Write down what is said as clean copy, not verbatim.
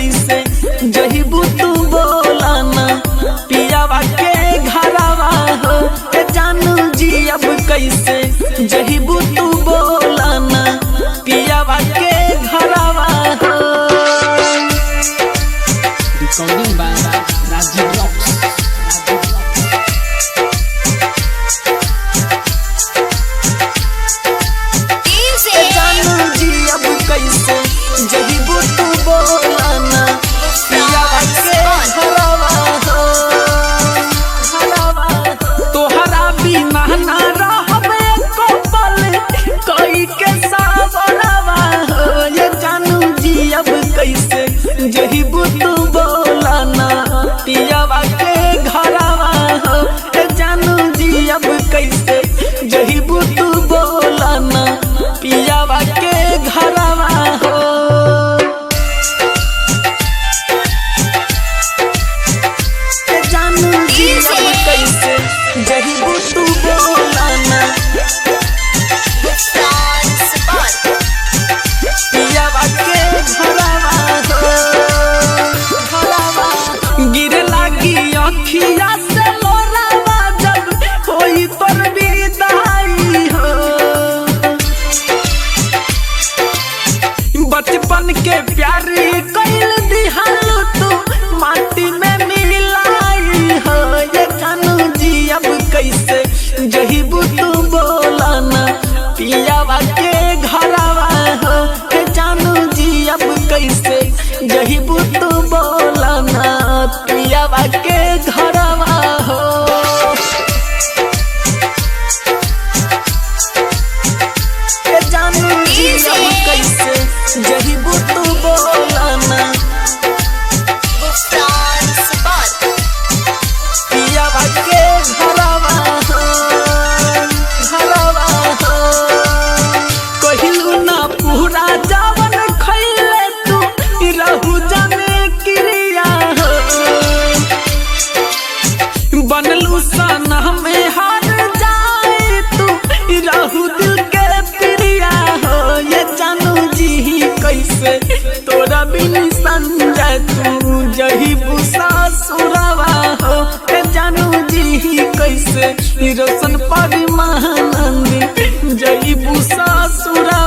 कैसे जहिबू तू बोलाना पियावा के घरवा हो। ए जानू जी अब कैसे जहिबू तू बोलाना पियावा के घरवा हो। Recording by Rajiv Rocks. ए जानू जी अब कैसे जहिबू तू बोलाना पियावा के घरवा हो। तोहरा बिना ना रहब एको पल कोई के सावरवा हो। ये जानू जी अब कैसे जहिबू तू बोलाना पियावा के घरवा हो। ये जानू जी अब कैसे जहिबू तू बोलाना पियावा के घरवा हो। ए जानू जी अब कैसे जहिबू तू बोलाना पियावा के घरवा हो। घरवा गिर लागी अखिया से लोरावा जब होई तोर विदाई हो। बचपन के प्यार कैल दिहाल तू माटी में मिलाई हो। ये जानू जी अब कैसे जहिबू तू बोलाना पियावा के घरवा हो। ये जानू जी अब कैसे जहिबू तू बोलाना पियावा के घरवा हो। ए जानू जी अब कैसे जहिबू तू बोलाना पियावा के घरवा हो। घरवा हो। कहिलू ना पूरा जावन खैले तू रहू जाने क्रिया हो। बनलू सना में हार जाए तू रहू दिल के प्रिया हो। ये जानू जी ही कैसे तोरा बिन संजय तू जही बुसा सुरवा हो। ये जानू जी ही कैसे रोशन पर महानंद जही बुसा सुरवा।